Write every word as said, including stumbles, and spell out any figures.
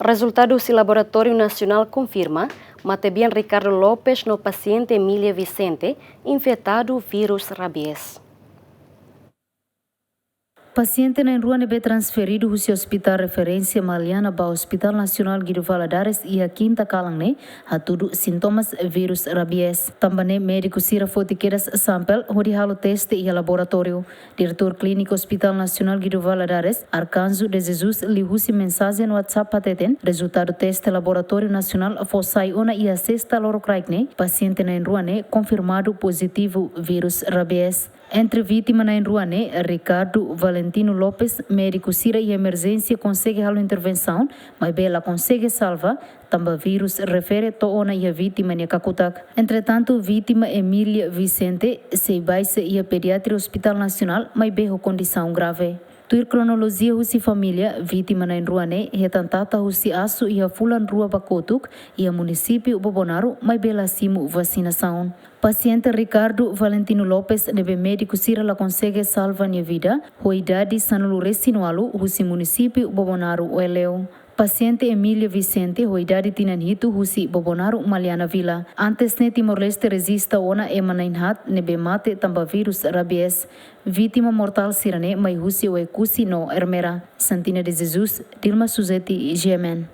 Rezultadu husi Laboratóriu Nasionál konfirma matebian Ricardo Lopes no pasiente Emília Vicente infetadu vírus rabies. Pasiente na'in-rua ne'ebé transferidu husi Hospital Referénsia Maliana ba Hospital Nasionál Guido Valadares iha kinta kalan ne'e hatudu sintomas vírus rabies. Tanba ne'e médiku sira foti kedas sampel hodi halo teste iha laboratóriu. Diretór Klíniku Hospital Nasionál Guido Valadares, Arcanjo de Jesus, liuhusi mensajen WhatsApp hateten, rezultadu teste Laboratóriu Nasionál fó sai ona iha sesta loron kraik ne'e, pasiente na'in-rua ne'e konfirmadu pozitivu vírus rabies. Entre vítima na'in-rua ne'e, Ricardo Valentino Lopes, médiku sira iha emerjénsia konsege halo intervensaun, maibé la konsege salva, tanba vírus refere to'o ona iha vítima nia kakutak. Entretantu, vítima Emília Vicente sei baixa iha Pediatria Hospital Nasionál, maibé ho kondisaun grave. Tuir kronolojia husi família, vítima na'in-rua ne'e hetan tata husi asu iha fulan rua ba kotuk iha munisípiu Bobonaro, maibé la simu vasinasaun. Pasiente Ricardo Valentino Lopes ne'ebé médiku sira la konsege salva nia vida, ho idade sanulu-resin-ualu, husi munisípiu Bobonaro, Oeleu. Pasiente Emília Vicente ho idade tinan hitu, husi Bobonaro, Maliana Vila. Antes ne'e Timor-Leste rejista ona ema na'in-haat ne'ebé mate tanba vírus rabies. Vítima mortál sira-ne'e mai husi Oekusi no Ermera. Santina de Jesus, Dilma Suzeti, G M N.